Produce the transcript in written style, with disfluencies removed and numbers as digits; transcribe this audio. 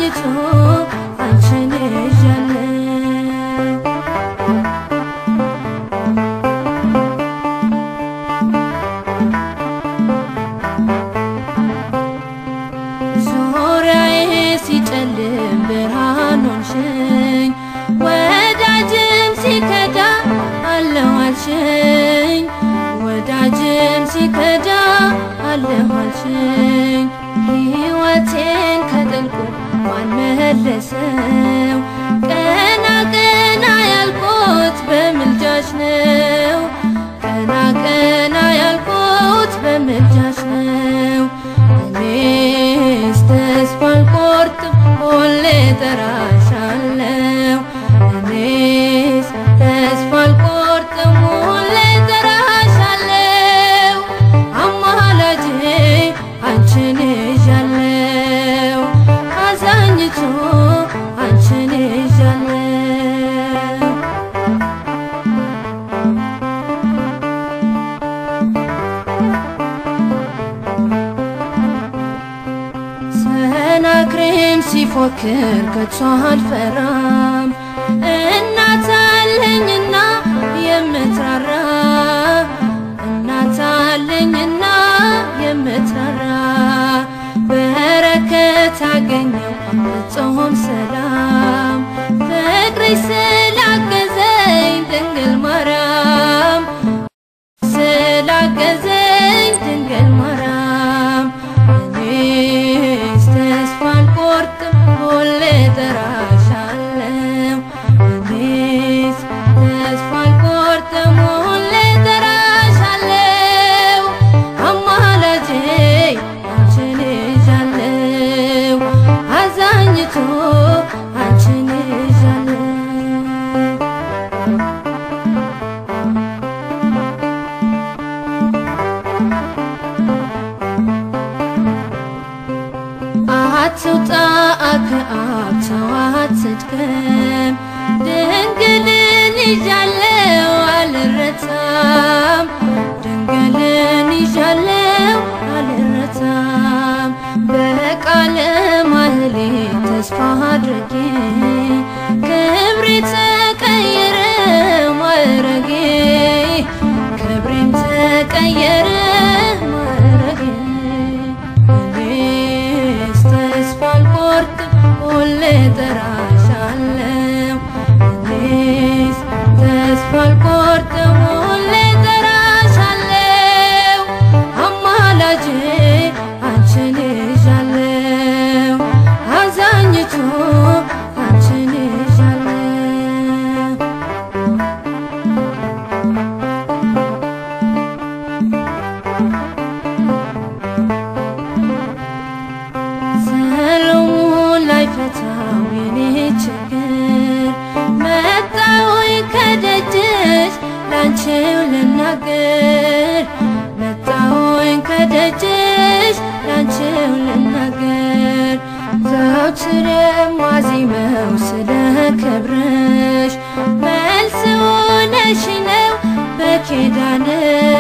አዛኝቱ አንቺን ይዣለሁ። ዙሪያዬ ሲጨልም ብርሃን ሆንሽኝ፣ ወዳጅም ሲከዳ አለሁ አልሽኝ፣ ወዳጅም ሲከዳ አለሁ አልሽኝ። ሕይወቴን ከጥልቁ ማን መለሰው? ቀና ቀና ያልኩት በምልጃሽ ነው፣ ቀና ቀና ያልኩት በምልጃሽ ነው። እኔስ ተስፋ አልቆርጥም ሁሌ እጠራሻለሁ፣ እኔስ ተስፋ አልቆርጥም ሁሌ እጠራሻለሁ። አማላጄ አንቺን ይዣለሁ፣ አዛኝቱ አንቺን ይዣለሁ። ሰናክሬም ሲፎክር ከቶ አልፈራም፣ እናት አለኝና የምትራራ፣ እናት አለኝና የምትራራ። በረከት አገኘው ፍጹም ሰላም፣ ፍቅርሽ ስላገዘኝ ድንግል ማርያም፣ ስላገዘኝ ድንግል ማርያም። እኔስ ተስፋ አልቆርጥም ሁሌ እጠራሻለሁ፣ እኔስ ተስፋ አልቆርጥም ሁሌ እጠራሻለሁ። አማላጄ አንቺን ይዣለሁ፣ አዛኝቱ አንቺን ይዣለሁ። አትውጣ ከአብ ተው አትድከም፣ ድንግልን ይዣለሁ አልረታም፣ ድንግልን ይዣለሁ አልረታም። በቃለ ማህሌት ተስፋ አድርጌ ክብሬ ተቀየረ ማዕረጌ፣ ክብሬም ተቀየረ ማዕረጌ። እኔስ ተስፋ አልቆርጥም ሁሌ እጠራሻለሁ፣ እኔስ ተስፋ አልቆርጥም ሁሌ እጠራሻለሁ። አማላጄ አንቺን ይዣለሁ፣ አዛኝቱ አንቺን ይዣለሁ። ሰሎሞን ላይፈታው የኔ ችግር፣ መጣሁኝ ከደጅሽ ላንቺው ልናገር፣ መጣሁኝ ከደጅሽ ላንቺው ልናገር። ዘወትር የማዜመው ስለ ክብርሽ መልስ ሆነሽ ነው በኪዳንሽ፣